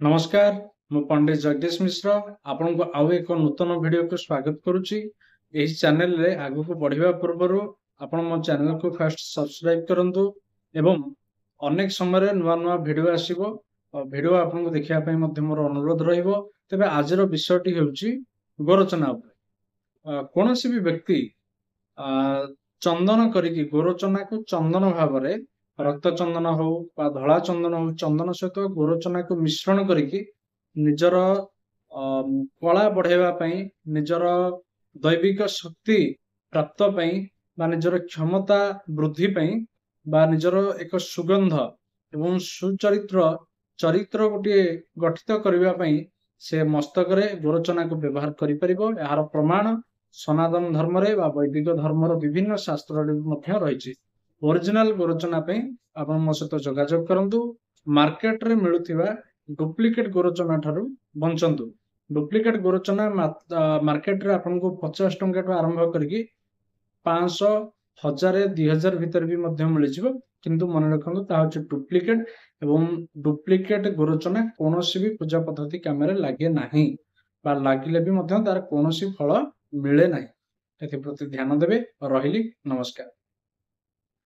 ନମସ୍କାର, ମୁଁ ପଣ୍ଡିତ ଜଗଦୀଶ ମିଶ୍ର ଆପଣଙ୍କୁ ଆଉ ଏକ ନୂତନ ଭିଡିଓକୁ ସ୍ୱାଗତ କରୁଛି। ଏହି ଚ୍ୟାନେଲରେ ଆଗକୁ ବଢିବା ପୂର୍ବରୁ ଆପଣ ମୋ ଚ୍ୟାନେଲକୁ ଫାଷ୍ଟ ସବସ୍କ୍ରାଇବ କରନ୍ତୁ ଏବଂ ଅନେକ ସମୟରେ ନୂଆ ନୂଆ ଭିଡିଓ ଆସିବ, ଭିଡିଓ ଆପଣଙ୍କୁ ଦେଖିବା ପାଇଁ ମଧ୍ୟ ମୋର ଅନୁରୋଧ ରହିବ। ତେବେ ଆଜିର ବିଷୟଟି ହେଉଛି ଗୋରୋଚନା ଉପରେ। କୌଣସି ବି ବ୍ୟକ୍ତି ଚନ୍ଦନ କରିକି ଗୋରୋଚନାକୁ ଚନ୍ଦନ ଭାବରେ, ରକ୍ତ ଚନ୍ଦନ ହଉ ବା ଧଳା ଚନ୍ଦନ ହଉ, ଚନ୍ଦନ ସହିତ ଗୋରୋଚନାକୁ ମିଶ୍ରଣ କରିକି ନିଜର କଳା ବଢେଇବା ପାଇଁ, ନିଜର ଦୈବିକ ଶକ୍ତି ପ୍ରାପ୍ତ ପାଇଁ ବା ନିଜର କ୍ଷମତା ବୃଦ୍ଧି ପାଇଁ ବା ନିଜର ଏକ ସୁଗନ୍ଧ ଏବଂ ସୁଚରିତ୍ର ଚରିତ୍ର ଗୋଟିଏ ଗଠିତ କରିବା ପାଇଁ ସେ ମସ୍ତକରେ ଗୋରୋଚନାକୁ ବ୍ୟବହାର କରିପାରିବ। ଏହାର ପ୍ରମାଣ ସନାତନ ଧର୍ମରେ ବା ବୈଦିକ ଧର୍ମର ବିଭିନ୍ନ ଶାସ୍ତ୍ରରେ ମଧ୍ୟ ରହିଛି। ଓରିଜିନାଲ ଗୋରୋଚନା ପାଇଁ ଆପଣ ମୋ ସହିତ ଯୋଗାଯୋଗ କରନ୍ତୁ। ମାର୍କେଟରେ ମିଳୁଥିବା ଡୁପ୍ଲିକେଟ ଗୋରୋଚନା ଠାରୁ ବଞ୍ଚନ୍ତୁ। ଡୁପ୍ଲିକେଟ ଗୋରୋଚନା ମାର୍କେଟରେ ଆପଣଙ୍କୁ 50 ଟଙ୍କାଠୁ ଆରମ୍ଭ କରିକି 500, 1000, 2000 ଭିତରେ ବି ମଧ୍ୟ ମିଳିଯିବ। କିନ୍ତୁ ମନେ ରଖନ୍ତୁ, ତାହା ହଉଛି ଡୁପ୍ଲିକେଟ ଏବଂ ଡୁପ୍ଲିକେଟ ଗୋରୋଚନା କୌଣସି ବି ପୂଜା ପଦ୍ଧତି କାମରେ ଲାଗେ ନାହିଁ ବା ଲାଗିଲେ ବି ମଧ୍ୟ ତାର କୌଣସି ଫଳ ମିଳେ ନାହିଁ। ଏଥିପ୍ରତି ଧ୍ୟାନ ଦେବେ। ରହିଲି, ନମସ୍କାର।